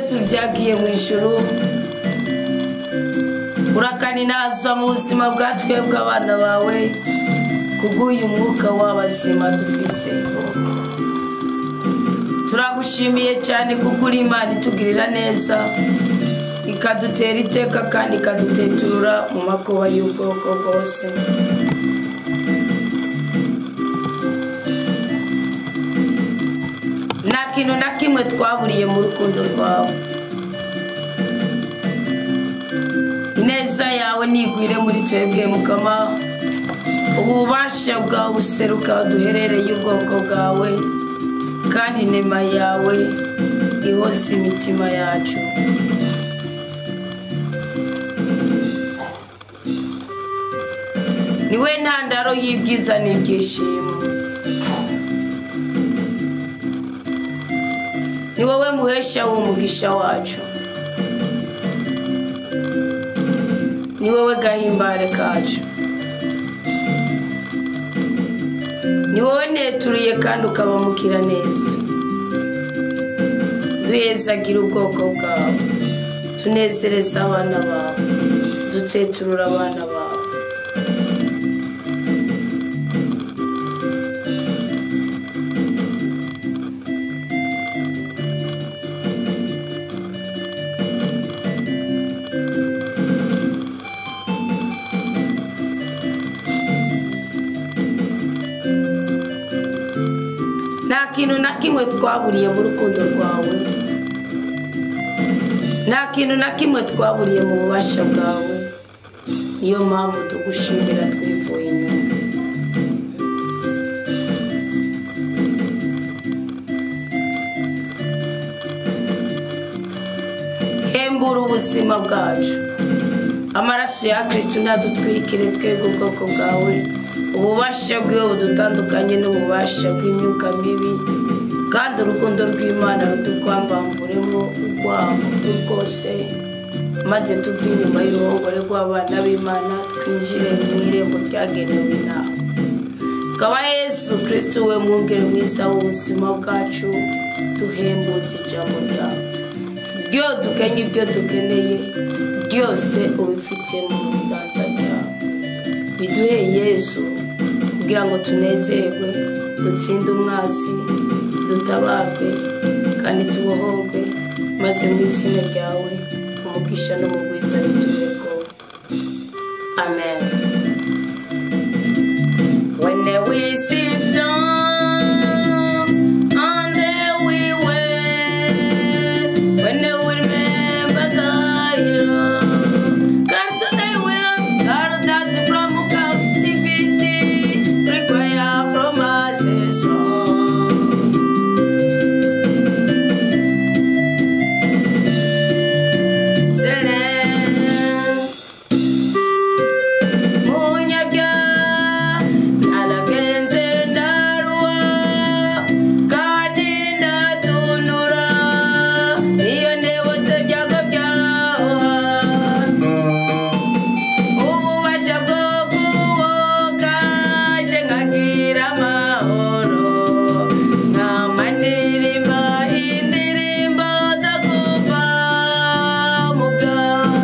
Yesu byagiye mu ijuru, urakaninaza mu buzima bwa twebwe abana bawe kubw'uyu mwuka w'abazima dufise. Turagushimiye cyane kuko uri Imana itugirira neza, ikadutera iteka kandi ikaduteturura mu makuba y'ubwoko bwose. Nta kintu na kimwe twaburiye mu rukundo rwawe. Ineza yawe nigwire muri twebwe Mukama, ububasha bwawe buseruka duherereye ubwoko bwawe, kandi inema yawe ihoze imitima yacu. Niwe ntandaro y'ibyiza n'ibyishimo, ni wowe muhesha w'umugisha wacu, ni wowe gahimbare kacu, ni wowe neturiye kandi ukabamukira neza. Duhezagira ubwoko bwawe, tunezereza abana bawe, duteturura abana bawe. Nta kintu na kimwe twaburiye mu rukundo rwawe, nta kintu na kimwe twaburiye mu bubasha bwawe. Niyo mpamvu tugushimira twivuye inyuma. Hembura ubuzima bwacu, amaraso ya Kristo nadutwikire twebwe ubwoko bwawe, ububasha bwiwe budutandukanye n'ububasha bw'imyuka mibi, kandi urukundo rw'Imana rudukwambamvuremo urwango rwose, maze tuve inyuma y'uruhongore rw'abana b'Imana twinjire mu irembo ryagenewe inama. Kaba Yesu Kristo we mwungere mwiza w'ubuzima bwacu, duhembutse ijambo ryawe, byo dukenye ibyo dukeneye byose ubifite mu biganza byawe. Biduhe Yesu kugira ngo tunezerwe, dutsinde umwasi, dutabarwe kandi tubohorwe, maze mu izina ryawe umugisha n'umugwiza bitubeko. Amen. When we sit down and we wait, when we remember Zion, God today will guard us from captivity, require from us a song. Selem, munyabya, naragenze ndaruha, kandi ndatunura, iyo nibutse ibyago byawe. Ububasha bwo kuboka, nje nkagira amahoro, nkama ndirimba indirimbo zo kuva mu bwawe.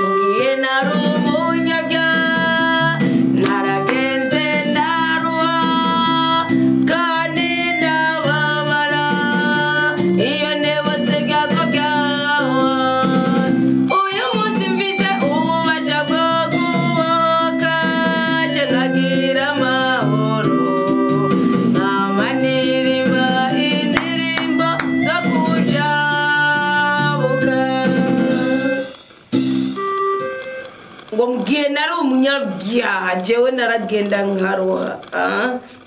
Mugihe nari umunyabyaha, naragenze ndaruha, kandi ndababara, iyo nibutse ibyago byawe. Uyu munsi mfise ububasha bwo kubohoka, nje nkagira amahoro, nkama ndirimba indirimbo zo kujabuka. Ngo mugihe nari umunyabyaha, jewe naragenda nkaruha,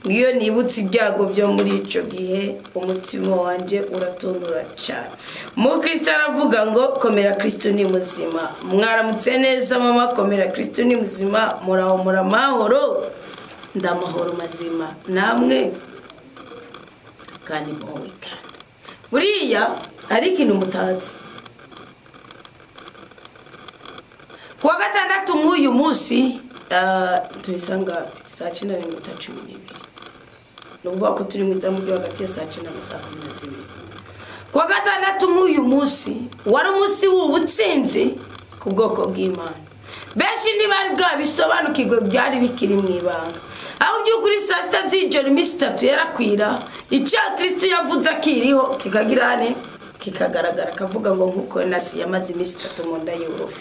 ngiyo nibutse ibyago byo muri ico gihe, umutima wanje uratonora cyane. Mukristo aravuga ngo komera Kristo ni muzima. Mwaramutse neza mama, komera Kristo ni muzima, muraho muramahoro, ndamahoro mazima namwe kandi mu weekend. Buriya hari ikintu mutazi. Kuwa gatandatu nk'uyu munsi, turisanga saa 9:12. Ni ukuvuga ko turi mu izamu ryo hagati ya saa 9 na saa 12. Kuwa gatandatu nk'uyu munsi wari umunsi w'ubutsinzi ku bwoko bw'Imana. Benshi ntibari bwabisobanukirwe, byari bikiri mu ibanga. Aho by'ukuri saa sita z'ijoro iminsi itatu yarakwira, icya Kristo yavuze akiriho kikagirane kikagaragara, akavuga ngo nk'uko Yonasi yamaze iminsi itatu mu nda y'urufi.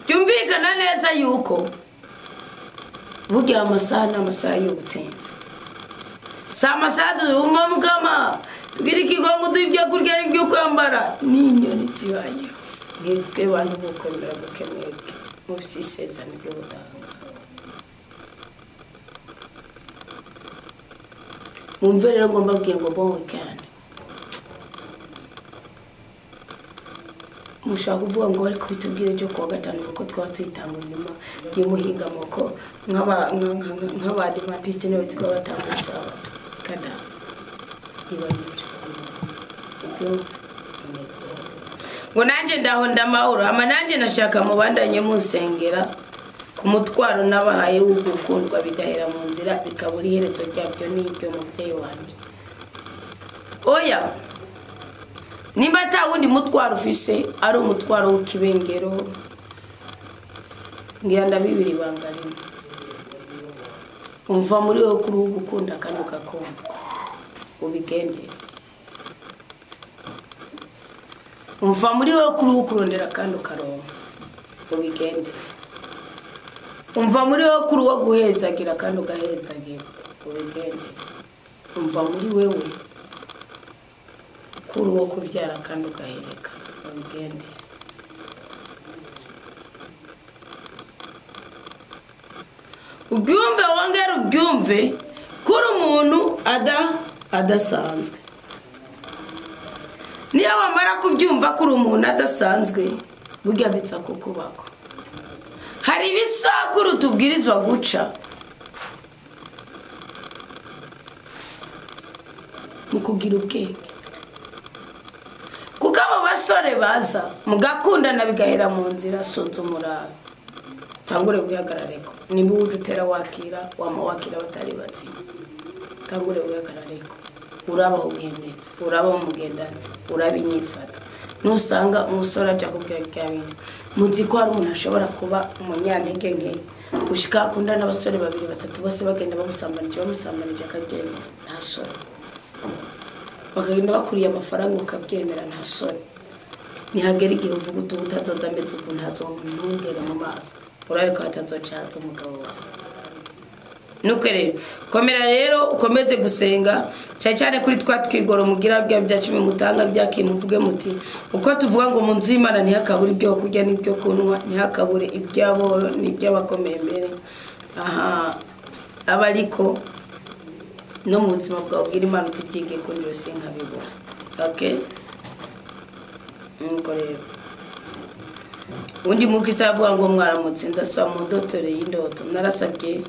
Byumvikana neza yuko burya amasaha n'amasaha y'ubutsinzi. Si amasaha duhuma mukama tugira ikigongo duha ibyo kurya n'ibyo kwambara n'inyoni zibayeho. Nkitwe bantu bukomera guke mwebwe mufise isezerano ry'ubutanga. Mwumve rero ngo mbabwiye ngo bon weekend. Mushaka kuvuga ngo ariko bitubwire cyo kuwa gatanu kuko twaba tuyitanga inyuma y'umuhingamoko nk'abadivantisite nibo twaba batanga isabato. Kada ibanyure ubyumve munezero. Ngo nanjye ndahonda amahoro, ama nanjye nashaka mubandanye munsengera ku mutwaro nabahaye w'ugukundwa bigahera mu nzira bikabura iherezo ryabyo n'ibyo mubyeyi wanjye. Oya, nimba ata wundi mutwaro ufise ari umutwaro w'ikibengero, ngira ndabibiri ibanga rimwe. Umva muri wowe kuri ugukunda kandi ugakunda, ubigendere. Umva muri wowe kuri ukurondera kandi ukaronka, ubigendere. Umva muri wowe kuri uwo guhezagira kandi ugahezagira, ubigendere. Umva muri wewe kuri uwo kubyara kandi ugaheka, ubigendere. Ubyumve wongere ubyumve kuri umuntu adasanzwe. Niyo wamara kubyumva kuri umuntu adasanzwe, burya bitsa kukubako. Hari ibisakuru tubwirizwa guca mu kugira ubwenge. Kuko abo basore baza mugakundana bigahera mu nzira, sonza umurabe tangure guhagarareko. Nimba uje utera wakira, wama wakira batari bazima, tangure guhagarareko. Uraba ugendera, uraba mugendana, uraba inyifato. Nusanga umusore aja kubwira bya bindi, muzi ko hari umuntu ashobora kuba umunyantege nke ushika akunda n'abasore babiri batatu bose bagenda bamusambanije akabyemera, nta soni. Bakagenda bakuriye amafaranga ukabyemera, nta soni. Nihagera igihe uvuga uti utazoza ameze uku ntazontumbwira mu maso, urabe ko hatazocaza umugabo wawe. Nuko rero komera rero ukomeze gusenga cyane cyane kuri twa twigoro mugira bya bya 10 mutanga byakintu mvuge muti uko tuvuga ngo mu nzu y'Imana ntihakabure ibyo kurya n'ibyo kunywa, ntihakabure iby'aboro n'iby'abakomeye mbere. Aha abariko no mu buzima bwawe bwira Imana uti byige kundi sinkabibura. Okay, nuko rero undi mukisa avuga ngo mwaramutse, ndasaba mu ndotore y'indoto narasabye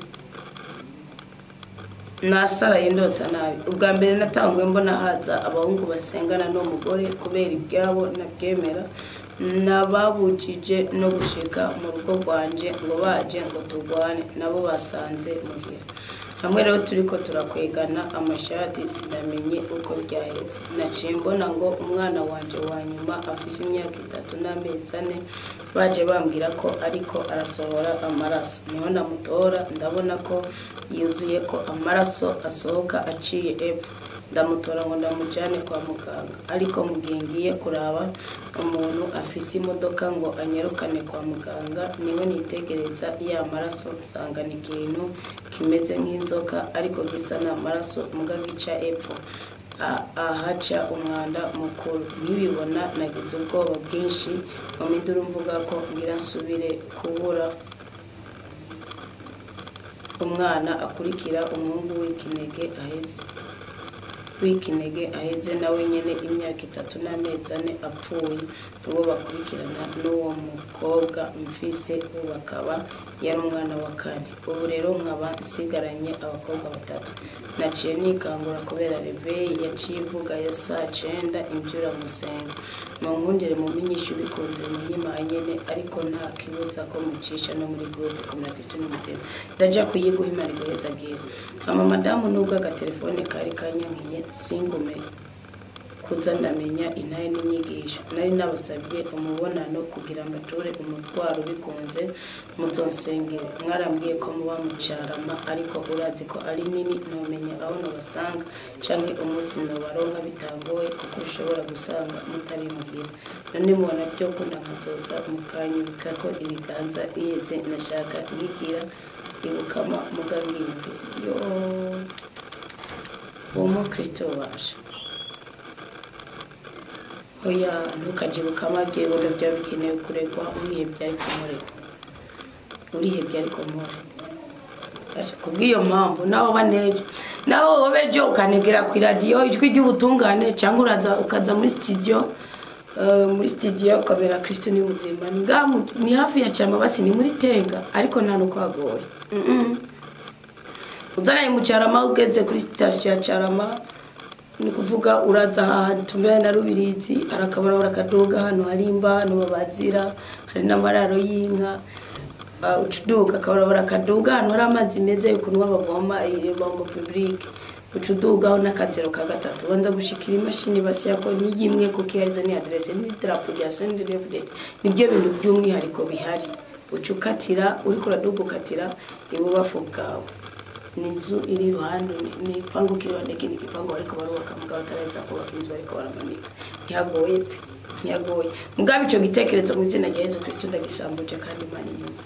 nasara y'indota nabi. Ubwa mbere natanguye mbona haza abahungu basengana n'umugore kubera ibyabo nabyemera, nababujije no gushika mu rugo rwanje ngo baje ngo turwane, nabo basanze muhira. Hamwe rero turiko turakwegana amashati, sinamenye uko byahetse. Naciye mbona ngo umwana wanje wa nyuma afise imyaka 3 n'amezi 4, baje bambwira ko ariko arasohora amaraso. Niho namutora ndabona ko yuzuye ko amaraso asohoka aciye epfo. Ndamutora ngo ndamujane kwa muganga, ariko mugihe ngiye kuraba umuntu afise imodoka ngo anyarukane kwa muganga, niwe nitegereza ya maraso nsanga ni ikintu kimeze nk'inzoka ariko gisa n'amaraso muga gica epfo ahaca umwanda mukuru. Nkibibona nagize ubwoba bwinshi, mu minduru mvuga ko ngira nsubire kubura umwana akurikira umuhungu w'ikinege aheze. W'ikinege aheze nawe nyene imyaka 3 n'amezi 4 apfuye, uwo bakurikirana n'uwo mukobwa mfise ubu bakaba Yari umwana wa kane. Ubu rero nkaba nsigaranye abakobwa batatu. Naciye nikangura kubera réveil yaciye ivuga ya saa 9 imbyura musenga. Munkundire mumenyeshe ubikunze munyima nyene, ariko nta kibuza ko mucisha no muri groupe communication n'umutima. Ndaja kuyiguha Imana iguhezagire. Hama madamu nubwo agatelefone kari kanyankiye singume kuza ndamenya intaye n'inyigisho. Nari nabasabye umubonano kugira mbature umutwaro bikunze muzonsengere. Mwarambwiye ko muba mucarama, ariko urazi ko ari nini ntomenya aho nobasanga canke umunsi nobaronka bitangoye, kuko ushobora gusanga mutari muhira. None mubona byo kunda nkazoza mukanyubikako ibiganza biheze nashaka nkigira ibukama mugangiye mfise yo uwo mukristo waje. Oya ntukajibuka amabye bondo byaba bikeneye kuregwa. Urihebye ariko murego, urihebye ariko mpore. Kubw'iyo mpamvu naho banejo naho wobejo ukanegera ku radio ijwi ry'ubutungane, cyangwa uraza ukaza muri studio, muri studio ukamera Kristo ni muzima. Ni hafi ya chama basi ni muri Tenga, ariko nta nuko hagoye. Uzanaye mu Carama ugeze kuri station ya Carama, ni kuvuga uraza ahantu tumbere na Rubirizi, arakabara barakaduga hano hari imba no babazira, hari n'amararo y'inka. Ucuduga akabara barakaduga hano hari amazi meza yo kunywa bavoma irembo public. Ucuduga aho n'akazero ka gatatu banza gushikira imashini basya ko niyimwe kuko iharizo ni adresse ni drapo rya CNDD-FDD. Nibyo bintu by'umwihariko bihari. Ucukatira uriko uraduga ukatira ibubafu bwawe. Ni inzu iri iruhande, ni ipangu kiri iruhande y'ikindi gipangu bariko barubaka, mugabo bataraheza kubaka inzu bariko baramanika. Ntihagoye pe, ntihagoye. Mugabo ico gitekerezo mu izina rya Yesu Kristo ndagisambuje kandi Imana inyuma.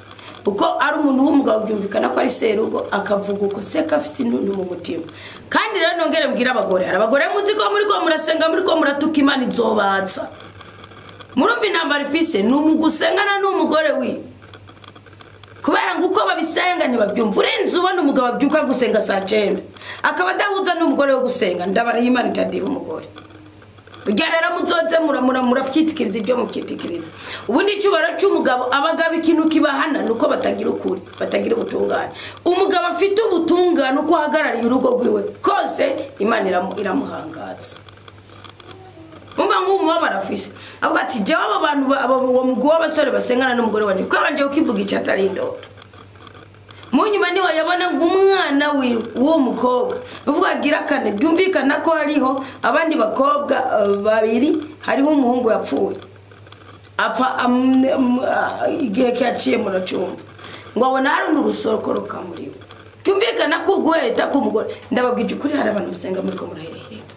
Kuko ari umuntu w'umugabo byumvikana ko ari serugo, akavuga uko seka afise intuntu mu mutima. Kandi rero nongere mbwira abagore, hari abagore muzi ko muri ko murasenga, muri ko muratuka Imana izobatsa. Murumva intambara ifise ni umugusengana n'umugore wiwe. Kubera ngo uko babisenga ntibabyumva. Urenze ubona umugabo abyuka gusenga saa 9 akaba adahuza n'umugore wo gusenga, ndabara Imana itadiha umugore. Burya rero muzoze murafyitikiriza ibyo mukyitikiriza. Ubundi icyubahiro cy'umugabo, abagabo ikintu kibahana nuko batagira ukuri, batagira ubutungane. Umugabo afite ubutungane uko ahagarariye urugo rwiwe kose, Imana iramuhangaza. Umva nk'umubabaro afise avuga ati jewe aba bantu uwo mugwi w'abasore basengana n'umugore wanje, kuko abanje ukivuga icyo atari indoto. Munyuma niho yabona ngo umwana wiwe w'uwo mukobwa uvuga agira kane, byumvikana ko hariho abandi bakobwa babiri, hariho umuhungu yapfuye apfa igihe cyaciye muracumva, ngo abona hari n'urusorokoro kamuriwe. Byumvikana ko guheta k'umugore. Ndababwije ukuri, hari abantu musenga muri ko muraheheta.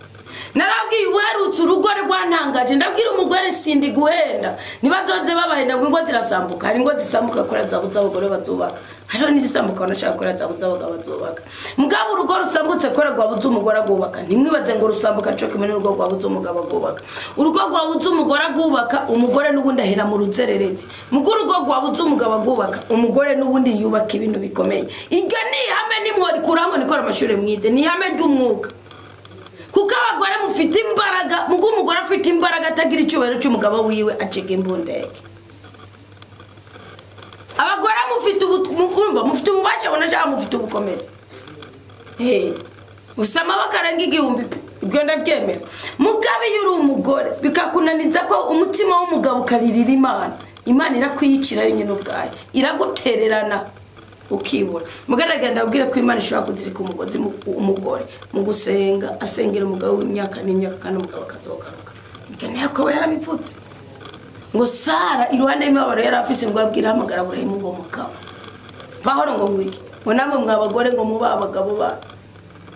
Narabwiye ubuherutse urugo rwantangaje, ndabwira umugore sindi guhenda, nibazoze babahenda ngo ingo zirasambuka. Hari ingo zisambuka kora zabuze abagore bazubaka, hariho n'izisambuka banashaka kora zabuze abagabo bazubaka. Mugabo urugo rusambutse kora rwabuze umugore agubaka, ntimwibaze ngo rusambuka cyo kimwe n'urugo rwabuze umugabo agubaka. Urugo rwabuze umugore agubaka, umugore n'ubundi ahera mu ruzererezi. Mugo urugo rwabuze umugabo agubaka, umugore n'ubundi yubaka ibintu bikomeye. Iryo ni ihame nimwo rikurango nikora amashure mwize, ni ihame ry'umwuka. Kuko abagore mufite imbaraga, mugo umugore afite imbaraga atagira icyubahiro cy'umugabo wiwe acega imbundeke. Abagore mufite urumva mufite ububasha bonashaka mufite ubukomezi. Usama bakaranga igihumbi pe, ibyo ndabyemera. Mugabe iyo uri umugore bikakunaniza ko umutima w'umugabo ukaririra Imana, Imana irakwiyicira yonyine ubwayo, iragutererana ukibura. Mugaragara ndabwira ko Imana ishobora kuzirika umugozi umugore mu gusenga, asengera umugabo w'imyaka n'imyaka kandi umugabo akazogaruka. Ibyo ntiyakoba yarabivutse. Ngo Sara iruhande y'imibabaro yari afise ngo abwira hamagara Aburahimu ngo mugabo. Pahoro ngo ngwiki, ngo namwe mwabagore ngo muba abagabo ba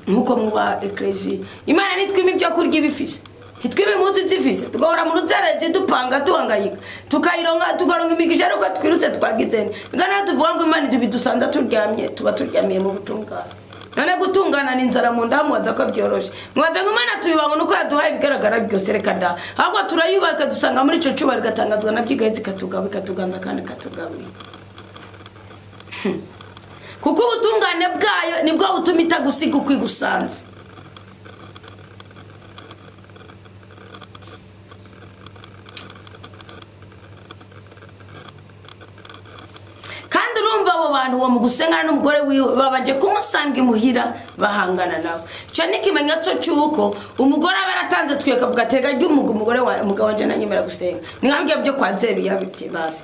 nkuko muba ecclesia. Imana nitwima ibyo kurya ibifise, ntitwime impuzu zifise, tugahora mu ruzerezi dupanga tuhangayika, tukayironka tukaronka imigisha ariko twirutse twagizene. Ngana tuvuga ngo Imana ibidusanza turyamye, tuba turyamiye mu butungane. None gutungana ni inzara mu nda mubaza ko byoroshe. Mwaza ngo Imana tuyubanga nuko yaduhaye ibigaragara byose, reka da. Ahubwo turayubaka dusanga muri ico cyubahiro igatangazwa nabyo igaheza ikatugaba, ikatuganza kandi ikatugaburira. Kuko ubutungane bwayo nibwo butuma itagusiga uko igusanze. Kandi urumva abo bantu uwo mugusengana n'umugore wiwe babanje kumusanga imuhira bahangana nawe. Ico ni ikimenyetso c'uko umugore aba yaratanze twiye akavuga ati rega umugore umugabo wanje nanyemera gusenga. Ni nka byo kwa Zebiya basi.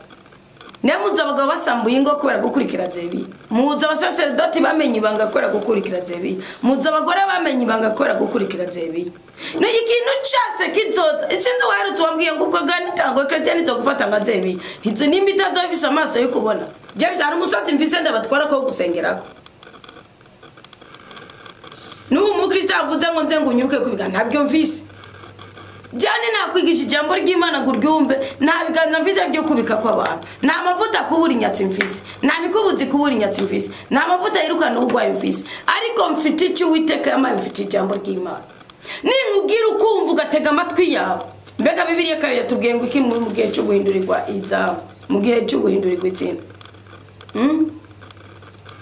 Nemuza abagabo basambuye ingo kubera gukurikira Zebiya. Muza abasaseredoti bamenye ibanga kubera gukurikira Zebiya. Muza abagore bamenye ibanga kubera gukurikira Zebiya. Ni ikintu cyase kizoza. Sinzi waherutse wambwiye ngo ubwo gani tango Christian izo gufata nka Zebiya. Ntizo nimba itazofise amaso yo kubona. Je hari umusozi mfise ndabatwara ko gusengerako. N'ubu umukristo avuze ngo nze ngunyuke kubiga ntabyo mfise. Jane nakwigisha ijambo ry'Imana ngo uryumve, nta biganza mfise byo kubika kw'abantu, nta mavuta kubura inyatsi mfise, nta mikubuzi kubura inyatsi mfise, nta mavuta yirukana ubugwayi mfise, ariko mfite icyo Uwiteka yampaye, mfite ijambo ry'Imana. Ninkubwira ukumva ugatega amatwi yawe. Mbega Bibiliya kare yatubwiye ngo iki mu gihe cyo guhindurirwa izamu, mu gihe cyo guhindurirwa itsinda.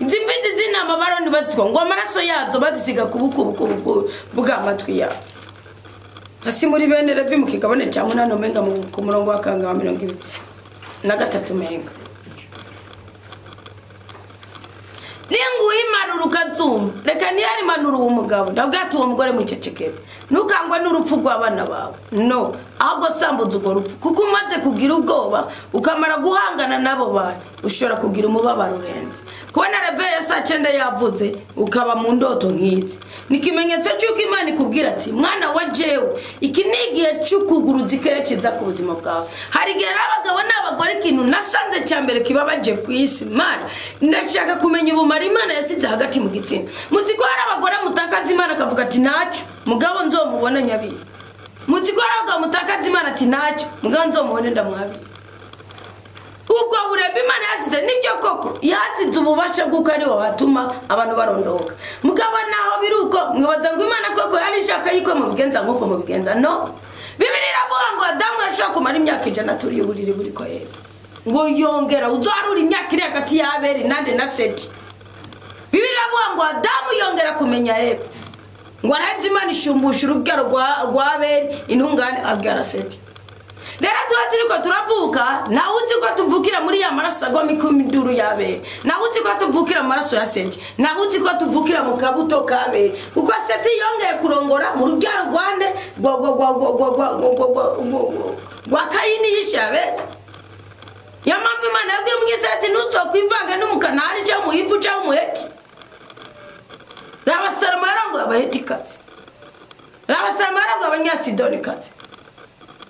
Izi mfizi z'intama Baroni bazitwa ngo amaraso yazo bazisiga ku bukubuku bw'amatwi yawe. Hasi muri bene Levi mu kigabane cya 8 umenga ku murongo wa kanga wa 23 menga. Ninguha impanuro ukazumva, reka ntiyari impanuro uwo mugabo, ndabwira ati uwo mugore mwicecekere, ntukangwe n'urupfu rw'abana bawe, no, ahubwo sambuza urwo rupfu, kuko umaze kugira ubwoba ukamara guhangana n'abo bantu ushobora kugira umubabaro urenze. Kubona reve saa 9 yavuze ukaba mu ndoto nk'izi ni ikimenyetso cy'uko Imana ikubwira ati mwana wa jewe, iki ni igihe cy'ukuguruza ikirere kiza ku buzima bwawe. Hari igihe abagabo n'abagore ikintu nasanze cya mbere kibabaje ku isi, Mana ndashaka kumenya ubumara Imana yasize hagati mu gitsina. Muzi ko hari abagore mutakaza Imana akavuga ati ntacyo mugabo nzomubona nyabiri. Muzi ko hari abagabo mutakaza Imana ati ntacyo mugabo nzomubone ndamwabira. Ubwo burebe Imana yasize nibyo koko yasize ububasha bw'uko ari wo hatuma abantu barondoka. Mugabo naho biruko mwibaza ngo Imana koko yari ishaka yuko mubigenza nkuko mubigenza, no. Bibiliya iravuga ngo Adamu yashaka kumara imyaka 100 turi uburiri buri ko hepfo. Ngo yongera uzoharura imyaka iri hagati ya Abeli nande na Seti. Bibiliya iravuga ngo Adamu yongera kumenya hepfo. Ngo araheze Imana ishumbusha urubyaro rwa Abeli intungane abyara Seti. Rero tuba turiko turavuka, nawe uzi ko tuvukira muri ya maraso agwa mikumiduru ya Abeli, nawe uzi ko tuvukira mu maraso ya Seti, nawe uzi ko tuvukira mu kabuto ka Abeli, kuko Seti yongeye kurongora mu rubyaro rwande rwa Kayini yishe Abeli. Ya mpamvu Imana yabwira Umwisirayeli ati ntuzokwivanga n'Umukanani cyangwa Umuhivu cyangwa Umuheti. Raba Salomo yarongoye Abahetikazi, raba Salomo yarongoye Abanyasidonikazi.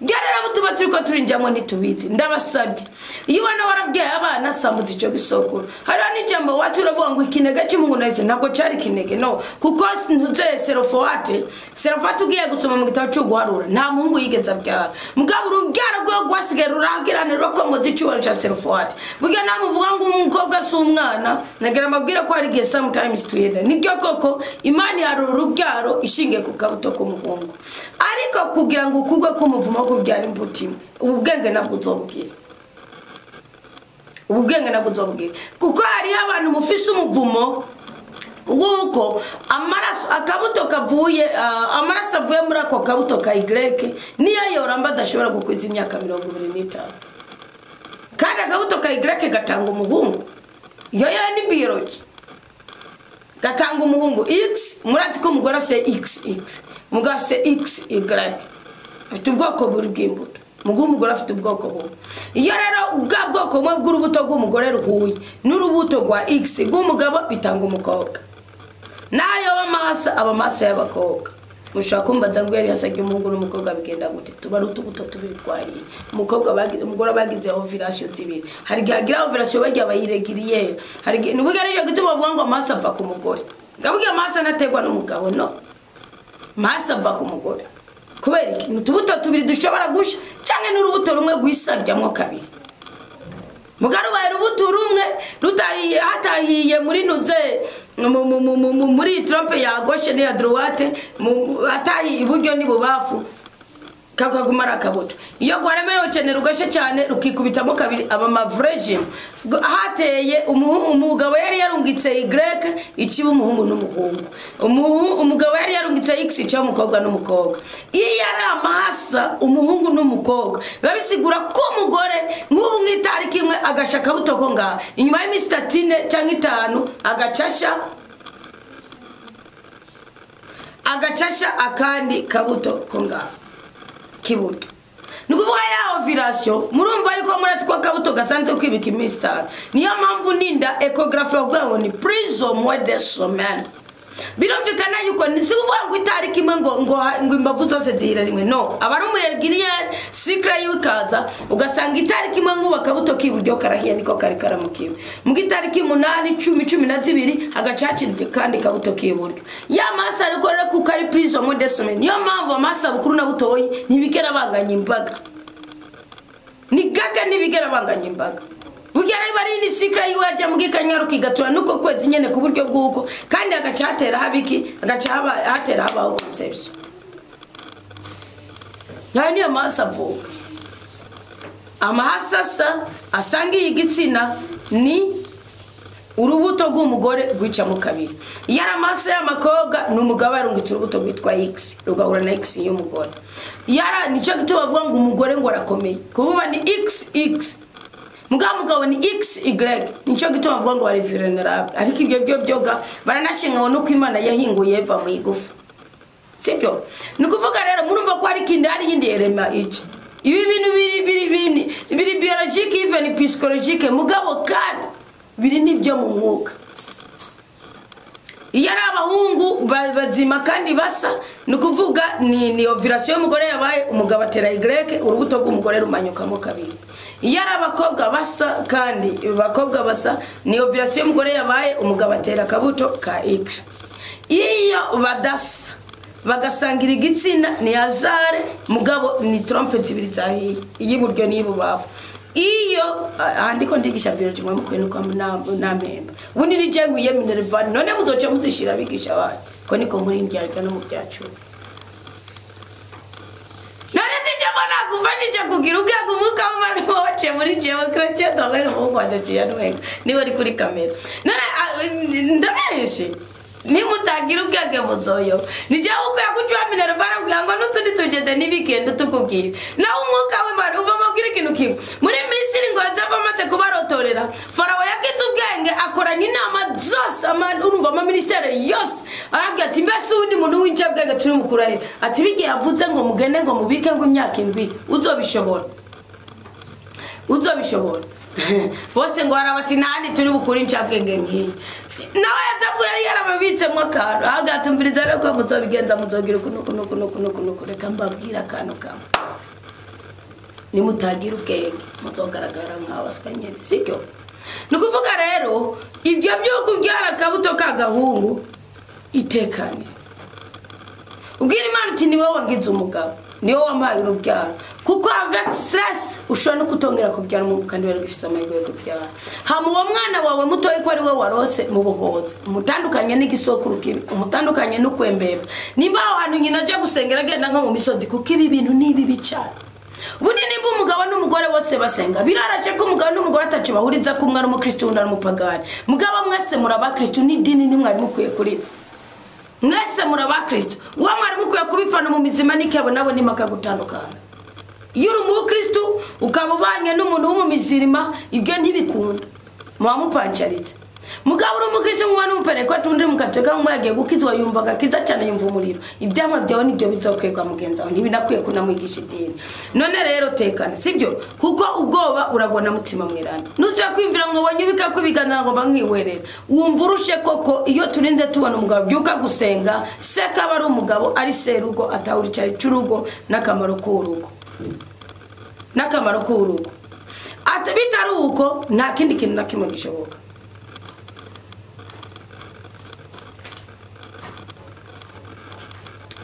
Gerera butuba turiko turinjamo ntitubizi. Ndabasabye, iyo ubona warabyaye abana sambuza ico gisokuru. Hariho n'ijambo wacu uravuga ngo ikinege cy'umungu nahise, ntabwo cari ikinege, no, kuko ntuze Serofati. Serofati ugiye gusoma mu gitabo cyo guharura nta muhungu yigeze abyara, mugabo urubyaro rwe rwasigaye ruragirana rukomboza icyubahiro cya Serofati. Burya namuvuga ngo umukobwa si umwana, nagira mbabwire ko hari igihe sometimes tuhenda. Nibyo koko Imana yarura urubyaro ishingiye ku kabuto k'umuhungu, ariko kugira ngo ukugwe k'umuvumo kubyara imbuto imwe, ubu bwenge nabwo uzobwira, ubu bwenge nabwo uzobwira, kuko hariho abantu mufise umuvumo wuko amaraso akabuto kavuye, amaraso avuye muri ako kabuto ka Y niyo yoramba adashobora gukwiza imyaka 25, kandi akabuto ka Y gatanga umuhungu, iyo yo ni biology gatanga umuhungu X. Murazi ko umugore afise XX, umugabo afise XY, afite ubwoko buri bw'imbuto, mugu umugore afite ubwoko bumwe. Iyo rero bwa bwoko bumwe bw'urubuto rw'umugore ruhuye n'urubuto rwa X rw'umugabo bitanga umukobwa. Nayo amahasa aba amahasa y'abakobwa. Mushaka kumbaza ngo yari yasabye umuhungu n'umukobwa bigenda gute? Tuba ari utubuto tubiri twariye. Umukobwa bagize umugore bagize ovulation zibiri. Hari igihe agira ovulation bagiye bayiregiriye. Hari igihe nubuga ari cyo gituma bavuga ngo amahasa ava ku mugore. Ngabuga amahasa nategwa n'umugabo, no. Amahasa ava ku mugore. Kubera iki? Ni utubuto tubiri dushobora gusha canke n'urubuto rumwe gwisaryamwo kabiri. Mugabo ubaye urubuto rumwe rutahiye hatahiye muri nuze muri trompe ya gauche n'iya droite, hatahiye iburyo n'ibubafu, Kakaguma ari akabuto. Iyo gwaremerewe cyane rugasha cyane rukikubitamo kabiri aba mavrejim. Hateye umugabo yari yarungitse Y ikiba umuhungu n'umuhungu. Umugabo yari yarungitse X ikiba umukobwa n'umukobwa. Iyo yari amahasa umuhungu n'umukobwa babisigura ko umugore nk'ubu nk'itariki imwe agasha akabuto ko ngaha inyuma y'iminsi 3 cyangwa 5 agacasha akandi kabuto ko ngaha kibuto. Nukuvuga ya ovulation murumva yuko murati kwa kabuto gasanzwe kwibika iminsi 5. Niyo mpamvu ninda ecography bavuga ngo ni prise moins de semaine. Birumvikana yuko si kuvuga ngo itariki imwe ngo imbavu zose zihira rimwe, no abari umuyergiriye cycle y'ikaza ugasanga itariki imwe ngo kabuto kiburyo karahiye niko kari karamukiwe. Mu itariki 8 10 12 agacacinje kandi kabuto kiburyo. Ya masa ariko rero kuko ari prise moins de semaine. Niyo mpamvu amasa bukuru na butoyi ntibigera banganya imbaga. Ni gaga ntibigera banganya imbaga. Bugera ibari ni cycle yiwaje mugikanya rukigatura nuko kwezi nyene ku buryo bwuko kandi agacatera habiki agaca hatera habaho conception. Nayo niyo masa avuga. Amahasasa asangiye igitsina ni urubuto rw'umugore rwica mu kabiri. Iyo ari amaso y'amakobwa ni umugabo yarungitse urubuto rwitwa X rugahura na X y'umugore. Yara nicyo gituma bavuga ngo umugore ngo arakomeye. Kuvuga ni XX. Mugabo ni XY nicyo gituma bavuga ngo bari vulnerable. Ariko ibyo byo byoga baranashinga no kwimana yahinguye Eva mu igufa. Sibyo? Ni kuvuga rero murumva ko hari kindi hari yindi erema iki. Ibi bintu biri biologique even psychologique mugabo kandi biri nibyo mu mwuka. Iyo ari abahungu bazima kandi basa ni kuvuga ni ovulation y'umugore yabaye umugabo atera Y urubuto rw'umugore rumanyukamo kabiri. Iyo ari abakobwa basa kandi abakobwa basa ni ovulation y'umugore yabaye umugabo atera akabuto ka X. Iyo badasa bagasangira igitsina ni azare mugabo ni trompe zibiri zahiye iyiburyo n'ibubafu. Iyo andiko ndigisha biology mwe mukwe nuko namemba ubundi ni je nguye minerval none muzoce muzishira bigisha abantu ko niko muri ndyarika no mu byacu. None sije mbona gufashije kugira ubwenge umwuka w'Imana wace muri jewe chrétien doré mu Rwanda je yanwenga niwe ari kuri kamera. None ndabenshi nimutagira ubwenge muzoyo nije uko yakucwa minerval kugira ngo n'utundi tugende nibigende tukubwira naho umwuka w'Imana uva mabwira ikintu kimwe. Muri Misiri ngo azava amaze kubarotorera Farao yagize ubwenge akoranya inama zose urumva ama ministere yose arabwira ati mbese undi muntu w'incabwenge turi mukurahe ati bigiye yavuze ngo mugende ngo mubike ngo imyaka 7 uzobishobora uzobishobora. Bose ngo arabati nani turi bukuri incabwenge nkiyi. Nawe yazavuye yari yarababitsemo akantu agatumviriza rero ko muzobigenza muzogira uku nuku nuku nuku nuku nuku. Reka mbabwira akantu kamwe, nimutagira ubwenge muzogaragara nk'abaswa nyene, sibyo? Ni ukuvuga rero ibyo byo kubyara akabuto k'agahungu itekane ubwira Imana uti ni wowe wangize umugabo ni wowe wampaye urubyaro, kuko avec stress ushobora no kutongera kubyara umuhungu kandi wari ufise amahirwe yo kubyara. Hama uwo mwana wawe mutoyi ko ari we warose mu buhoza umutandukanye n'igisokuru kibi umutandukanye n'ukwembeba. Nimba aho hantu nyina aje gusengera agenda nko mu misozi kuko ibi bintu ni bibi cyane. Ubundi nimba umugabo n'umugore bose basenga biraraje ko umugabo n'umugore atacu bahuriza ko umwe ari umukristo undi ari umupagani. Mugabo mwese muri abakristo n'idini ntimwari mukwiye kuripfa. Mwese muri abakristo uwo mwari mukwiye kubipfana mu mizima n'ikebo nabo nimaka gutandukana. Iyo uri umukristo ukaba ubanye n'umuntu w'umumizirima ibyo ntibikunda muba mupancaritse. Mugabo uri umukristo nk'uwa n'umupereko atundi mukateka nk'umwe yagiye gukizwa yumva agakiza cyane yumva umuriro ibyamwa byawe nibyo bizokwegwa mugenzi wawe ntibinakwiye kunamwigisha idini. None rero tekana sibyo kuko ubwoba uragona mutima mwirana nuzuye kwimvira ngo banyubika kubiganza ngo bankihwerera wumva urushe koko. Iyo turinze tubona umugabo byuka gusenga seka aba ari umugabo ari serugo atahura icari cy'urugo n'akamaro k'urugo n'akamaro k'urugo. Ati bitari uko nta kindi kintu na kimwe gishoboka.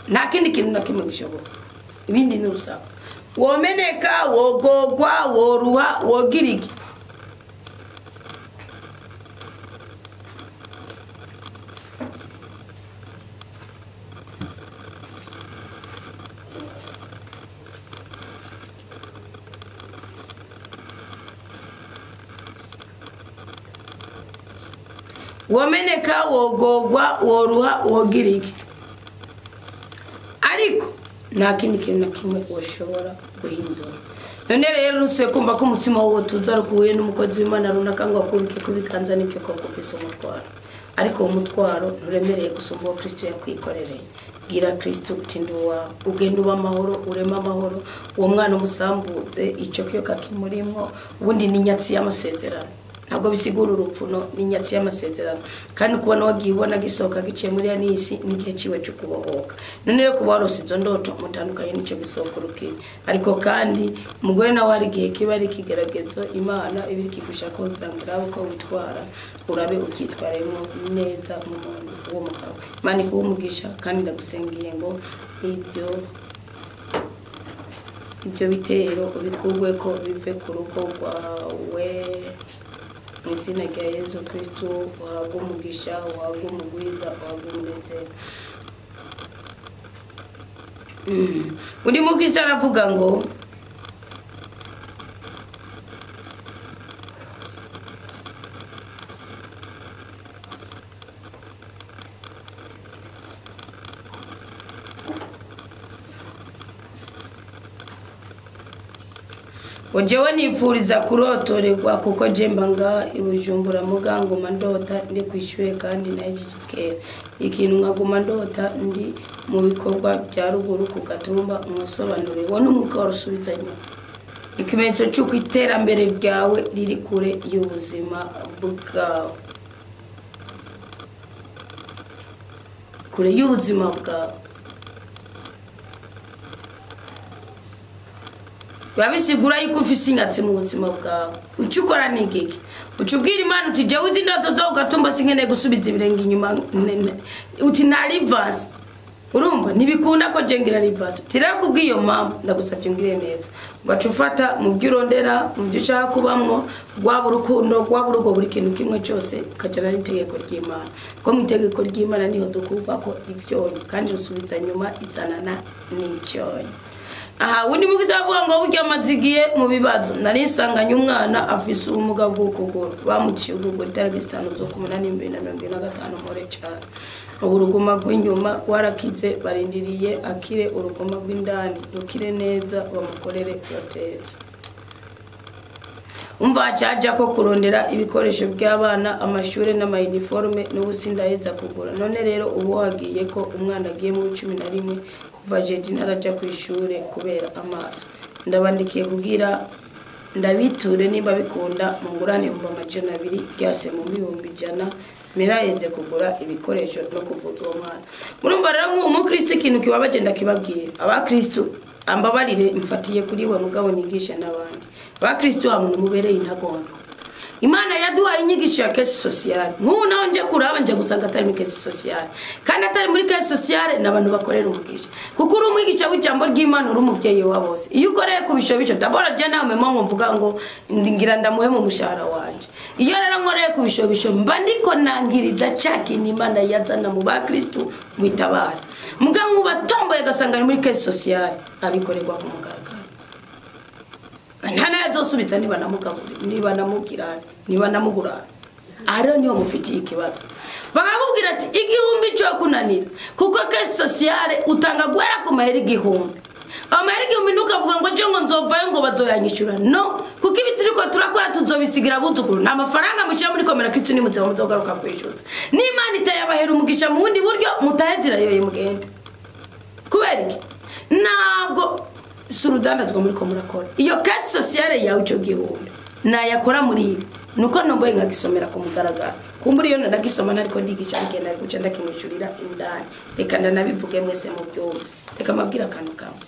Nta kindi kintu na kimwe gishoboka. Ibindi ni urusaku. Womeneka, wogogwa, woruha, wogiriki. Womeneka, wogogwa, woruha, wogira iki, ariko nta kindi kintu na kimwe woshobora guhindura. None rero ntusuye kumva ko umutima wowe tuza rukuhuye n'umukozi w'Imana runaka ngo akubike kubikanza, nibyo koko ufise umutwaro, ariko uwo mutwaro nturemereye gusumba uwo Kristo yakwikorereye. Bwira Kristo uti ndi uwawe, ugende uba amahoro, ureme amahoro, uwo mwana umusambuze icyo kiyoka kimurimo. Ubundi ni inyatsi y'amasezerano, ntabwo bisigura urupfu, no ni inyatsi y'amasezerano. Kandi kubona wagiye ubona gisohoka giciye muri ya nisi, ni igihe ciwe cyo kubohoka. None rero kuba warose izo ndoto mutandukanye n'icyo gisokoro kibi. Ariko kandi umugore nawe hari igihe kiba ari ikigeragezo, Imana iba iri kigushaka kugira ngo urabe uko witwara, urabe ubyitwaremo neza mu muntu uwo mugabo. Imana iguhe umugisha, kandi ndagusengiye ngo ibyo bitero ubikugwe ko bive ku rugo rwawe mu izina rya Yezu Kristo. Uhabwe umugisha, uhabwe umugwiza, uhabwe umunezero. Undi mukristo aravuga ngo jewe nifuriza kurotorerwa kuko je mbanga i Bujumbura mugangoma ndota ndi kwishyuye kandi nahejeje kera ikintu nkaguma ndota ndi mu bikorwa bya ruguru ku Gatumba. Umusobanurire wo n'umwuka warusubiza inyuma, ikimenyetso cy'uko iterambere ryawe riri kure y'ubuzima bwawe, kure y'ubuzima bwawe. Biba bisigura yuko ufise inyatsi mu buzima bwawe. Uca ukora ni igiki? Uca ubwira Imana uti jewe izi ndoto zo ku Gatumba sinkeneye gusubiza ibirenge inyuma, uti nta reverse. Urumva ntibikunda ko je ngira reverse. Uti rero kubw'iyo mpamvu ndagusavye ungire neza. Ugaca ufata mu byo urondera, mu byo ushaka kubamwo, rwaba urukundo, rwaba urugo, buri kintu kimwe cyose ukajana n'itegeko ry'Imana. Kuko mu itegeko ry'Imana niho dukurwako ivyonyo, kandi rusubiza nyuma izanana n'icyonyo. Aha undi mugize avuga ngo burya amazigiye mu bibazo, nari nsanganye umwana afise ubumuga bw'ukuguru, bamuciye ukuguru itariki 5 z'ukumunani 2025 more cyane. Ubu uruguma rw'inyuma rwarakize, barindiriye akire uruguma rw'indani rukire neza bamukorere proteze. Umva acaja ko kurondera ibikoresho by'abana, amashure n'amayuniforme, n'ubu sindaheza kugura. None rero ubu hagiye ko umwana agiye mu 11 kuva jeje ntaraja kw'ishure kubera amaso. Ndabandikiye kugira ndabiture nimba bikunda mungurane 200,000 byase mu 100,000 mirayenze kugura ibikoresho no kuvuza uwo mwana. Murumva rero nk'uwo mukristo ikintu kibabaje ndakibabwira. Abakristo ambabarire mfatiye kuri we mugabo nigisha n'abandi. Abakristo wa mubereye intagondwa. Imana yaduhaye inyigisho ya caisse sociale. Nk'ubu naho nje kuraba nje gusanga atari muri caisse sociale. Kandi atari muri caisse sociale n'abantu bakorera umugisha. Kuko uri umwigisha w'ijambo ry'Imana, uri umuvyeyi wa bose. Iyo ukoreye ku bisho bico, d'abord je nawe mwe mvuga ngo ngira ndamuhe mu mushahara wanje. Iyo rero nkoreye ku bisho bico mba ndiko nangiriza ca kintu Imana yazana mu bakristo mwitabara. Muga nkubatomboye gasanga ari muri caisse sociale abikorerwa ku mugaragaro. Nta nazosubiza niba namugaburi, niba namugirana, niba namugurana. Aro niyo mufitiye ikibazo. Bakakubwira ati igihumbi cyo kunanira kuko caisse sociale utanga guhera ku mahera igihumbi. Amahera igihumbi ntukavuga ngo je ngo nzovayo ngo bazoyanyishura. No, kuko ibi turiko turakora tuzobisigira abuzukuru. Nta mafaranga mushyira muri komera Kristo ni muzima muzogaruka kwishyuza. N'Imana itayabahera umugisha mu bundi buryo mutahezira yoye mugende. Kubera iki? Ntabwo surudandazwa muri ko murakora. Iyo caisse sociale yawe ico gihumbi nayakora muri ibi nuko nomboye nkagisomera ku mugaragaro. Kumbura iyo nanagisoma nariko ndigisha ngenda ari guca ndakimwishurira indani. Reka ndanabivuge mwese mu byumve. Reka mabwira akantu kamwe.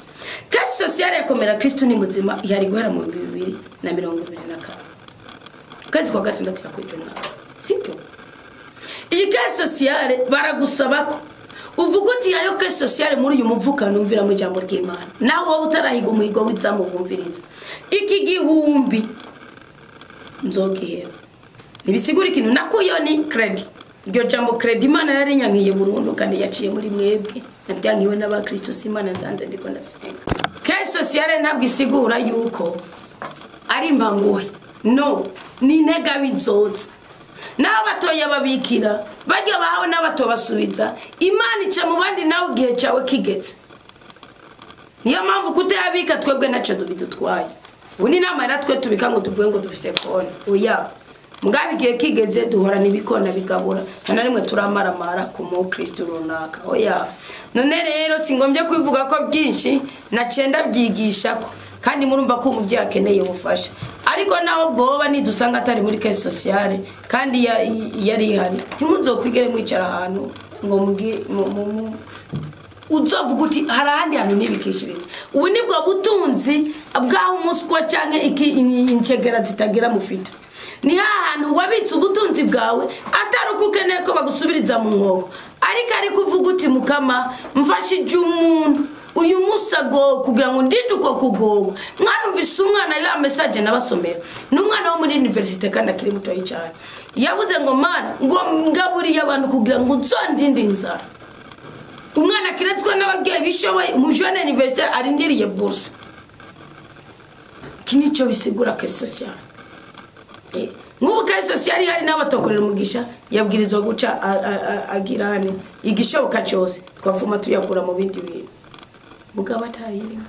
Caisse sociale yakomera Kristo ni muzima ihari guhera mu 2024. Kwezi kwa gatandatu yakwijo mwaka. Sibyo? Iyi caisse sociale baragusaba ko uvuga uti hariho caisse sociale muri uyu muvukano umvira mu ijambo ry'Imana. Naho wowe utarahiga umuhigo w'izamu wumviriza. Iki gihumbi nzogihera. Nibisigura ikintu nakuyo ni credit. Iryo jambo credit Imana yarinyankiye burundu kandi yaciye muri mwebwe. Nabyankiwe n'abakristo si Imana nsanze ndiko ndasenga. Caisse sociale ntabwo isigura yuko ari imbanguhe. No, ni intega bizoza. Naho batoya babikira bajya bahawe n'abatobasubiza, Imana ica mu bandi nawe igihe cyawe kigeze. Niyo mpamvu kutayabika twebwe ntacyo bidutwaye. Ubu ni inama rero twe tubika ngo tuvuge ngo dufise konti, oya. Mugabo igihe kigeze duhorana ibikona bigabura, nta na rimwe turamaramara ku mukristo runaka, oya. None rero singombye kwivuga ko byinshi naciye ndabyigisha ko, kandi murumva ko umuvyeyi akeneye ubufasha. Ariko naho bwoba nidusanga atari muri caisse sociale kandi yari ihari, ntimuzokwigere mwicara ahantu ngo uzovuga uti hari ahandi hantu nibikishirize. Ubu nibwo butunzi bw'aho umuswa canke incegera zitagira mufita. Ni hantu wabitse ubutunzi bwawe atari uko ukeneye ko bagusubiriza mu nkoko, ariko ari kuvuga uti mukama mfashije umuntu uyu musago kugira ngo ndinde uko kugogwa. Mwarumvise umwana ya message nabasomera, ni umwana wo muri universite kandi akiri mutoyi cyane, yavuze ngo mana ngo ngaburiye abantu kugira ngo nzondinde inzara. Umwana kiretswe n'ababyeyi bishoboye, umujene universite arindiriye bourse. Iki nico bisigura caisse sociale. Nk'ubu caisse sociale hari n'abatokorera umugisha, yabwirizwa guca agirane igishoboka cyose, twafuma tuyakura mu bindi bintu. Mugabo atayirimo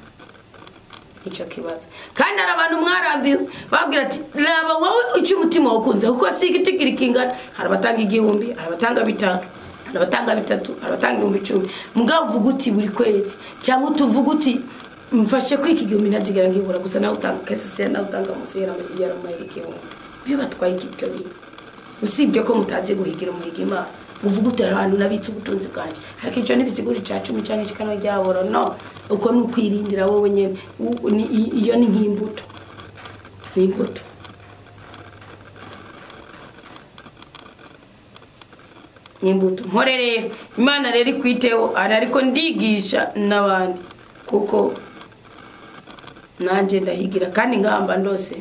ico kibazo. Kandi hari abantu mwarambiwe babwira ati raba wowe icyo umutima wakunze, kuko si igiti kiri kingana. Hari abatanga 1000, hari abatanga 5, hari abatanga 3, hari abatanga 10,000. Mugabo uvuga uti buri kwezi, cyangwa utuvuga uti mfashe kwiki 1000 ntazigera ngibura, gusa nawe utanga caisse sociale, nawe utanga musera yaramahera 1000. Biyo batwaye ibyo bintu, usibye ko mutazi guhigira umuhiga Imana. Uvuga uti abantu nabitse ubutunzi bwanje, ariko icyo ntibisigura ica 10 cyangwa ikikano ryaboro. No, uko ni ukwirindira wowe nyene. Iyo ni nk'imbuto, ni imbuto. Ni imbuto. Mpore rero Imana rero ikwiteho, ariko ndigisha n'abandi kuko nanje ndahigira kandi ngamba ndose.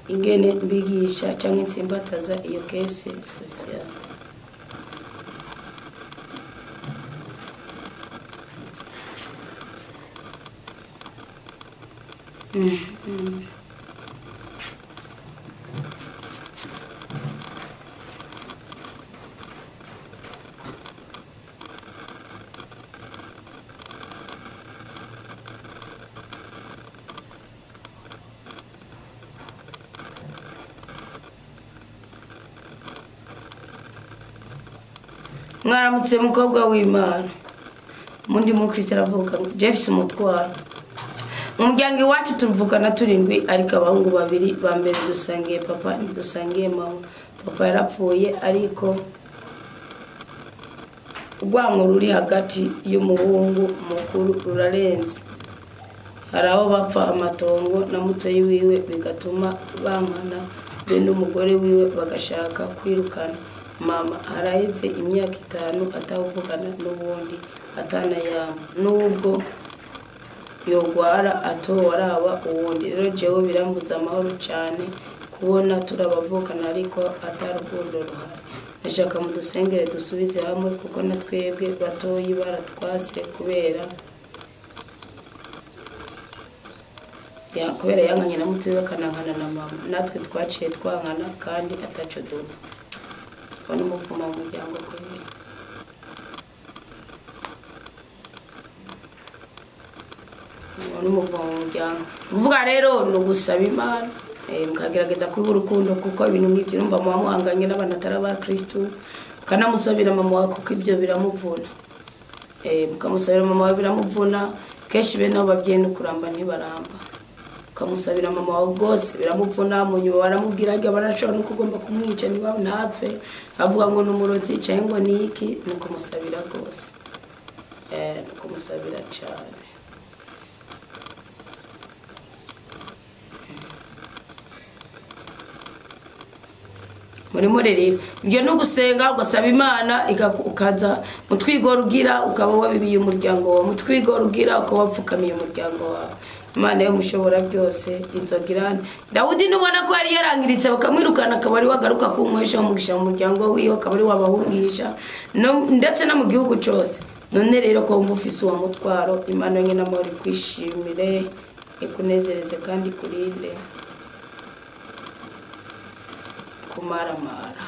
Ingene mbigisha canke nsimbataza iyo caisse sociale. Mwaramutse mukobwa w'Imana. Mundi mukristo aravuga ngo Jeffs umutwaro. Mu muryango iwacu turuvukana turindwi, ariko abahungu babiri ba mbere dusangiye papa ntidusangiye mama. Papa yarapfuye, ariko urwango ruri hagati y'umuhungu mukuru rurarenze. Hari aho bapfa amatongo na mutoyi wiwe bigatuma bankana be n'umugore wiwe bagashaka kwirukana mama. Haraheze imyaka 5 atavugana n'ubundi atanayama, nubwo yogwara atowaraba uwundi. Rero jewe birambuza amahoro cyane kubona turabavukana ariko atarukundo ruhari. Ndashaka mudusengere dusubize hamwe kuko na twebwe batoyi baratwase kubera kubera yankanye na mutoyi bakanankana na mama, natwe twaciye twankana kandi ataco dupfa. Ubona umuvumo mu muryango kweri. Ubona umuvumo mu muryango. Kuvuga rero ni ugusaba Imana, mukagerageza kuba urukundo, kuko ibintu nk'ibyo urumva muba muhanganye n'abantu atari aba Kristo, ukanamusabira mama wawe kuko ibyo biramuvuna. Mukamusabira mama wawe biramuvuna, kenshi bene abo babyeyi no kuramba ntibaramba. Ukamusabira mama wawe rwose biramuvuna, mu nyuma baramubwira ngo barashobora no kugomba kumwica niba ntapfe, avuga ngo ni umurozi cyangwa ngo ni iki, ni ukumusabira rwose. Ni ukumusabira cyane. Muri rero ibyo no gusenga ugasaba Imana ukaza mutwigora ugira ukaba wabibiye umuryango wawe, mutwigora ugira ukaba wapfukamiye umuryango wawe. Imana yo mushobora byose inzogirane. Dawudi nubona ko yari yarangiritse bakamwirukana, akaba ari wagaruka kunywesha umugisha mu muryango wiwe, akaba ari wabahungisha ndetse no mu gihugu cyose. None rero ko wumva ufise uwo mutwaro, Imana nyine amahoro ikwishimire, ikunezereze kandi ikurinde kumaramara.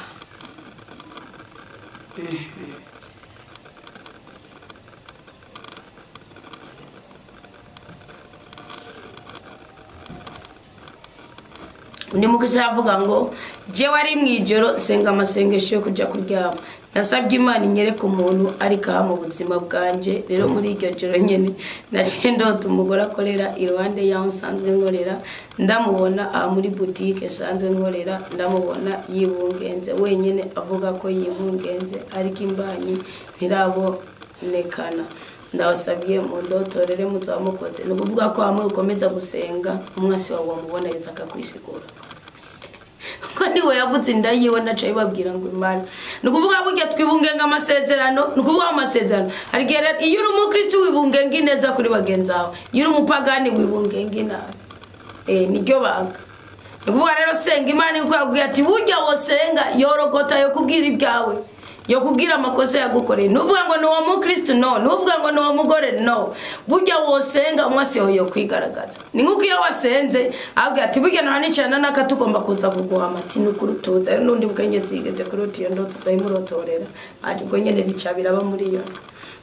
Undi mukristo avuga ngo jewe ari mwijoro senga amasengesho yo kuja kuryama, nasabye Imana inyereke umuntu ariko aha mu buzima bwanje. Rero muri iryo joro nyene naciye ndota umugore akorera iruhande y'aho nsanzwe nkorera, ndamubona aha muri boutique nsanzwe nkorera, ndamubona yibungenze wenyene avuga ko yibungenze ariko imbanyi ntirabonekana. Ndabasabye mu ndotorere muzamukoze. Ni ukuvuga ko hamwe ukomeza gusenga umwasi wawe wamubona yeza akakwisigura, kuko niwe yavutse inda yiwe naco ibabwira ngo Imana. Ni ukuvuga burya twibungenga amasezerano, ni ukuvuga amasezerano hari igihe iyo uri umukristo wibungenga ineza kuri bagenzi bawe, iyo uri umupagani wibungenga inabi. Niryo banga. Ni ukuvuga rero senga Imana iko yakubwiye ati burya wosenga yorogota yo kubwira ibyawe, yo kubwira amakosa yagukoreye. Nuvuga ngo ni uwo mukristo no, nuvuga ngo ni uwo mugore no. Burya wosenga umwasi wawe yo kwigaragaza. Ni nkuko iyo wasenze abwira ati burya naranicana naka tugomba kuza kuguhama ati nukuri tuza. Rero nundi mukenyezi yigeze kurota iyo ndoto ndayimurotorera, ubwo nyene bica biraba muri iyo.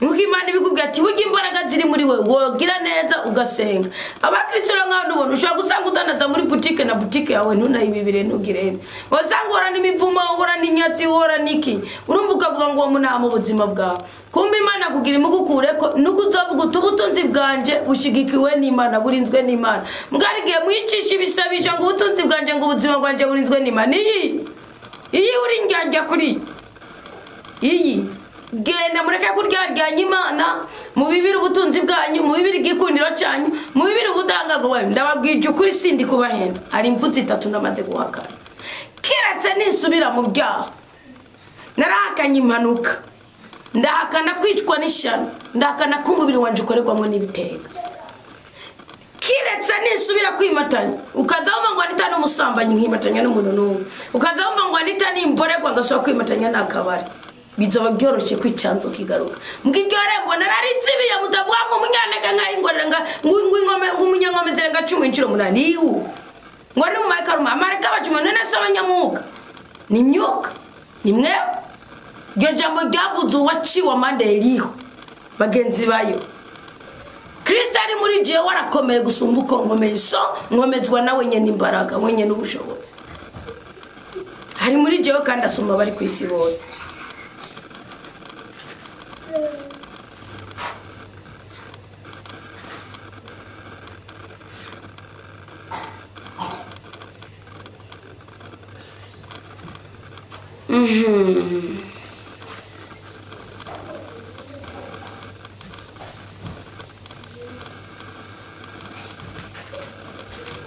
Nkuko Imana ibikubwira ati burya imbaraga ziri muri we wogira neza ugasenga. Abakristo rero nkaho nubona ushobora gusanga udandaza muri boutique na boutique yawe ntunayibibire ntugirene, wasanga uhora n'imivumo, uhora n'inyatsi, uhora n'iki, urumva ukavuga ngo uwo muntu mu buzima bwawe. Kumbe Imana kugira imugukureko nuko uzavuga uti ubutunzi bwanje bushigikiwe n'Imana, burinzwe n'Imana. Mbwari igihe mwicisha ibisabisho ngo ubutunzi bwanje ngo ubuzima bwanje burinzwe n'Imana, iyi uri ndyarya kuri iyi. Genda mureke kuryaryanya Imana, mubibire ubutunzi bwanyu, mubibire igikundiro cyanyu, mubibire ubudangago bwanyu. Ndababwije ukuri sindi kubahenda, hari imvutsi itatu namaze guhakana. Kiretse nisubira mu byaha, narahakanye impanuka, ndahakana kwicwa n'ishyano, ndahakana ko umubiri wanje ukorerwamo n'ibitega. Kiretse nisubira kwimatanya, ukaza wumva ngo Anita n'umusambanyi nkimatanya n'umuntu n'umwe, ukaza wumva ngo Anita n'imboregwa ngasubira kwimatanya n'akabari, bizoba byoroshye kwicanzo kigaruka. Mbwiryo rembo nararitsibiye mutavuga ngo umunyanega nkayingorera ngo ingome ngo umunyangome zirenga 10 inshuro 8 iwu ngo ni umayika ruma amareka bacumi none se abanyamuka ni myuka ni mwe. Iryo jambo ryavuze uwaciwe amande Eliho bagenzi bayo. Kristo ari muri jewe warakomeye gusumba uko nkomeye, so nkomezwa nawe nyene imbaraga wenyene ubushobozi hari muri jewe kandi asumba abari ku isi bose.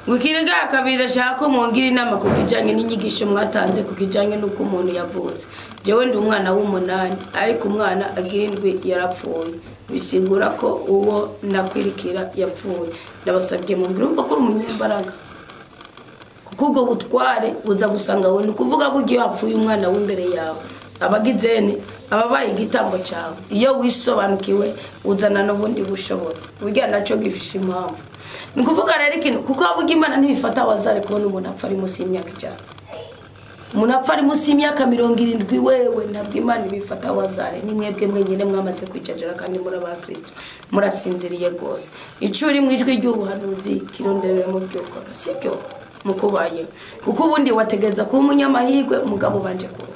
Wikirega kabiri shaka ko mwongira inama ku kijanye n'inyigisho mwatanze ku kijanye n'uko umuntu yavutse. Jewe ndi umwana w'umunani ariko umwana agira indwi yarapfuye, bisigura ko uwo nakwirikira yapfuye. Ndabasabye mumbwire umva ko uri umunyembaraga, kuko ubwo butware buza gusanga wowe. Ni ukuvuga burya iyo hapfuye umwana w'imbere yawe abagizene ababaye igitambo cyawe, iyo wisobanukiwe uzana n'ubundi bushobozi, burya naco gifishe impamvu. Ni ukuvuga rero ikintu, kuko burya Imana ntibifata wazare kubona umuntu apfa ari munsi y'imyaka 100, umuntu apfa ari munsi y'imyaka 70, wewe ntabwo Imana ibifata wazare. Ni mwebwe mwenyine mwamaze kwijajara kandi muri aba Kristo murasinziriye rwose. Ico uri mu ijwi ry'ubuhanuzi kironderere mu byo ukora, sibyo mukubaye, kuko ubundi wategereza kuba umunyamahirwe umugabo banje kuba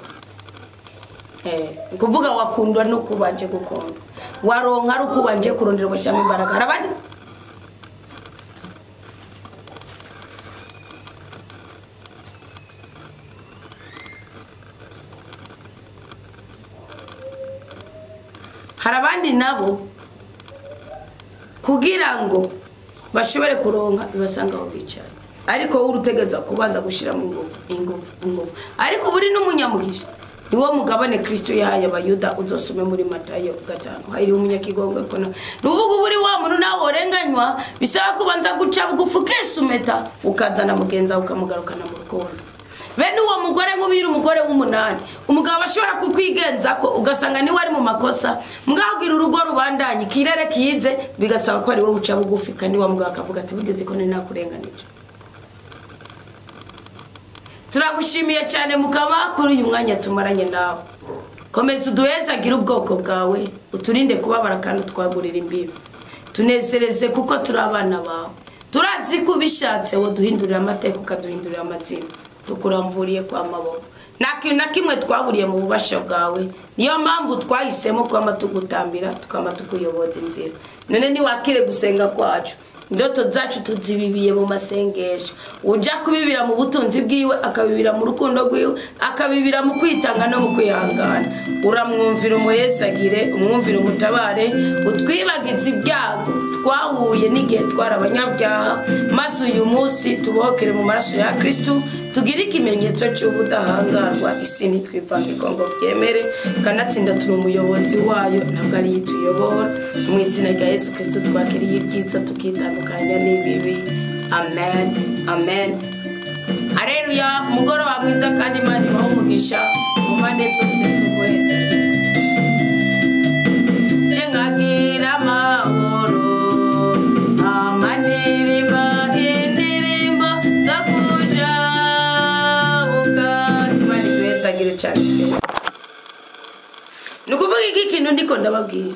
kuvuga wakundwa no kubanje gukundwa, waronka ari ukubanje kurondera gushyiramo imbaraga. Hari abandi nabo kugira ngo bashobore kuronka ibasanga aho bicaye, ariko wowe urutegereza kubanza gushyiramo ingufu. Ariko buri n'umunyamugisha niwo mugabane Kristo yahaye abayuda, uzosome muri Matayo 5 hari umunyakigongwe ko nuvuga uburi wa muntu nawe orenganywa, bisaba kubanza guca bugufi ukisumeta ukazana mugenza ukamugarukana mu rukundo. Bene uwo mugore nk'ubira umugore w'umunani, umugabo ashobora kukwigenza ko ugasanga niwe ari mu makosa, mwagira urugo rubandanye kirere kize, bigasaba ko ari wowe uca bugufi, kandi wa mugabo akavuga ati buryo ziko nakurenganije. Turagushimiye cyane Mukama kuri uyu mwanya tumaranye nawe. Komeza uduhezagire ubwoko bwawe, uturinde kubabara kandi utwagurira imbibi. Tunezereze kuko turi abana bawe. Turazi ko ubishatse woduhindurira amateka ukaduhindurira amazina. Tukuramvuriye kwa maboko. Nta kintu na kimwe twaburiye mu bubasha bwawe. Niyo mpamvu twahisemo kwama tugutambira, tukama tukuyoboza inzira. None niwakire gusenga kwacu. Indoto zacu tuzibibiye mu masengesho. Uja kubibira mu butunzi bwiwe, akabibira mu rukundo rwiwe, akabibira mu kwitanga no mu kwihangana. Uramwumvira umuhezagire, umwumvira umutabare, utwibagize ibyago twahuye n'igihe twari abanyabyaha, maze uyu munsi tubohokere mu maraso ya Kristo, tugire ikimenyetso cy'ubudahangarwa isi ntitwivange ngo byemere. Kanatsinda turi umuyobozi wayo, ntabwo ari yituyobora. Mu izina rya Yesu Kristo twakiriye ibyiza tukitandukanya n'ibibi. Amen, amen. Haleluya. Umugoroba mwiza kandi Imana ibahe umugisha mu mpande zose z'uguhezagire. Nkagira amahoro, amandirimba indirimbo zo kujabuka. Imana iduhezagire cyane twese. Ni ukuvuga iki kintu ndiko ndababwira,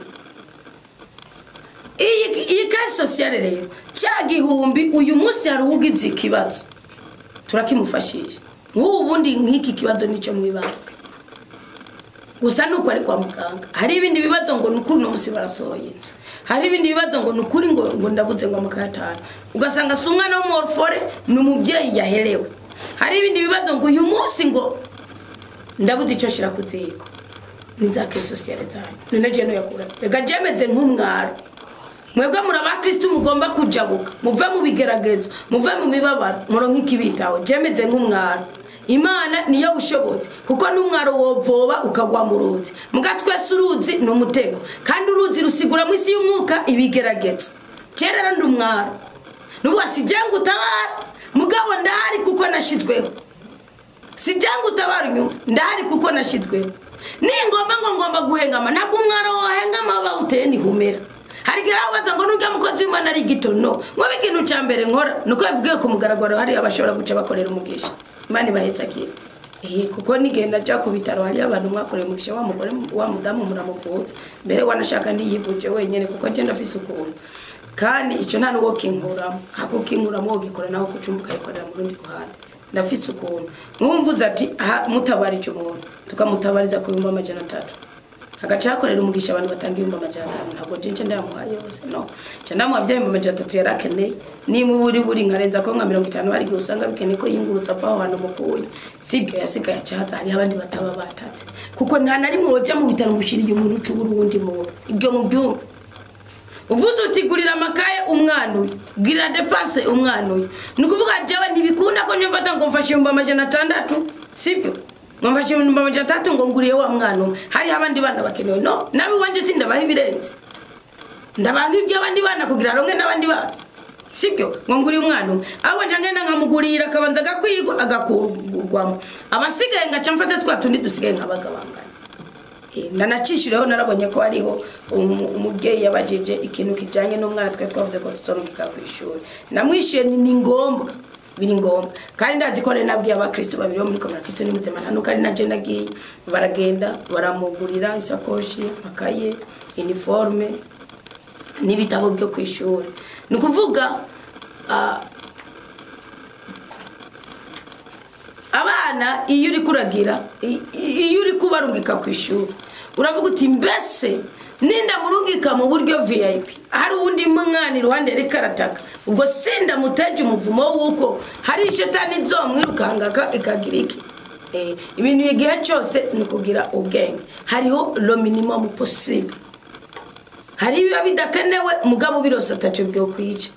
iyi caisse sociale rero cya gihumbi uyu munsi hari ugize ikibazo turakimufashisha. Nk'ubu bundi nk'iki kibazo nicyo mwibanga gusa nuko ari kwa muganga. Hari ibindi bibazo ngo nukuri no munsi barasohoye, hari ibindi bibazo ngo nukuri ngo ndabuze ngo amakaye atanu, ugasanga si umwana w'umworofore ni umubyeyi yaherewe. Hari ibindi bibazo ngo uyu munsi ngo ndabuze icyo shira ku ziko, ni za caisse sociale zanyu. None je no yakura rega jemeze nk'umwaro. Mwebwe muri abakristo mugomba kujabuka, muve mu bigeragezo, muve mu mibabaro, muronke ikibitaho. Jemeze nk'umwaro. Imana niyo bushobotse, kuko n'umwaro wovoba ukagwa mu ruzi. Muga twese uruzi ni umutego, kandi uruzi rusigura mu isi y'umwuka ibigeragezo. Kera rero ndi umwaro, nuvuga si je ngutabara, mugabo ndahari kuko nashizweho. Si je ngutabara unyumva, ndahari kuko nashizweho. Ningomba ngo ngomba guhengama, ntabwo umwaro wohengama bawuteye nihumera. Hari igihe baza ngo nurya mukozi w'Imana ari gito, no ngo ikintu cya mbere nkora nuko bivugiye ku mugaragaro, hari abashobora guca bakorera umugisha. Imana ibahetse. Kuko nigenda nja ku bitaro hari abantu mwakoreye umugisha, wa mugore wa mudamu muramuvutse mbere wanashaka ndiyivuje wenyene, kuko nje ndafise ukuntu, kandi icyo nta nuwo kinkuramo, hako kinkuramo wogikora naho kucumva ukayikorera mu rundi ruhande. Ndafise ukuntu nkumvuze ati mutabarije umuntu, tukamutabariza ku 300,000, hagaca hakorera umugisha abantu batanga 500,000. Ntabwo nje ndamuhaye yose, no nje ndamuha bya 300,000 yarakeneye, ni mu buri buri nkarenza ko nka 50 bari gusanga bikeneye ko yingurutsa apfa aho hantu mukuye, sibyo yasigaye acaza. Hari abandi bataba batatse, kuko nta na rimwe woja mu bitaro gushiriye umuntu ucubura uwundi muntu. Ibyo mu byumva uvuze uti gurira amakaye umwana uyu, girira dépense umwana uyu, ni ukuvuga jewe ntibikunda ko njye ngo mfashe 600,000, sibyo ngo mfashe 300,000 ngo nguriye wa mwana umwe. Hari abandi bana bakenewe, no nabi wanje sindabaha ibirenze, ndabanga ibyo abandi bana kugira ronke n'abandi bana, sibyo ngo nguriye umwana umwe, ahubwo nje ngenda nkamugurira akabanza agakwigwa agakugwamo, abasigaye ngaca mfata twa tundi dusigaye nkabagabanganya. Ndanacishuriyeho, narabonye ko hariho umubyeyi yabajije ikintu kijanye n'umwana twe twavuze ko tuzorungika ku ishuri. Namwishuye ni ngombwa, biri ngombwa, kandi ndazi ko nabwiye abakristo babiri bo muri komera Kristo ni muzima, nuko ari naje nagiye, baragenda baramugurira isakoshi, amakaye, uniforme n'ibitabo byo ku ishuri. Ni ukuvuga abana iyo uri kuragira, iyo uri kubarungika ku ishuri, uravuga uti mbese ninda murungika mu buryo VIP, hari uwundi mwana iruhande reka arataka, ubwo sinda muteje umuvumo wuko hari shetani izomwirukanga ikagira iki. Ibintu igihe cyose ni kugira ubwenge, hariho le minimum possible. Hari ibiba bidakenewe mugabo birose ataco byo kwica,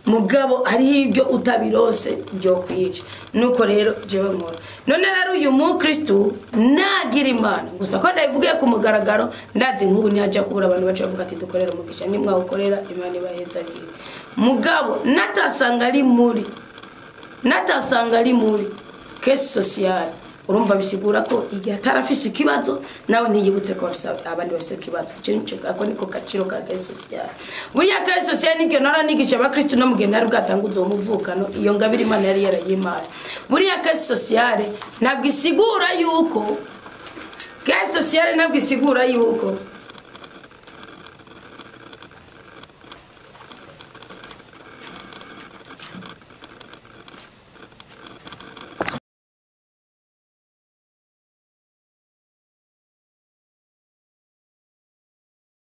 mugabo hariho ibyo utabirose byo kwica. Nuko rero jewe nkora none rero uyu mukristo nagira Imana gusa ko ndabivugiye ku mugaragaro, ndazi nk'ubu ntihaja kubura abantu baca bavuga ati dukorera umugisha, nimwawukorera Imana ibahezagire. Mugabo natasanga ari muri, natasanga ari muri Caisse sociale, urumva bisigura ko igihe atarafise ikibazo, nawe ntiyibutse ko bafise abandi bafise ikibazo. Ico nico, ako niko gaciro ka caisse sociale. Buriya caisse sociale nibyo nara nigisha abakristo no mugenda ari bwatanguze uwo muvukano, iyo ngabire Imana yari yarayimpaye. Buriya caisse sociale ntabwo isigura yuko, caisse sociale ntabwo isigura yuko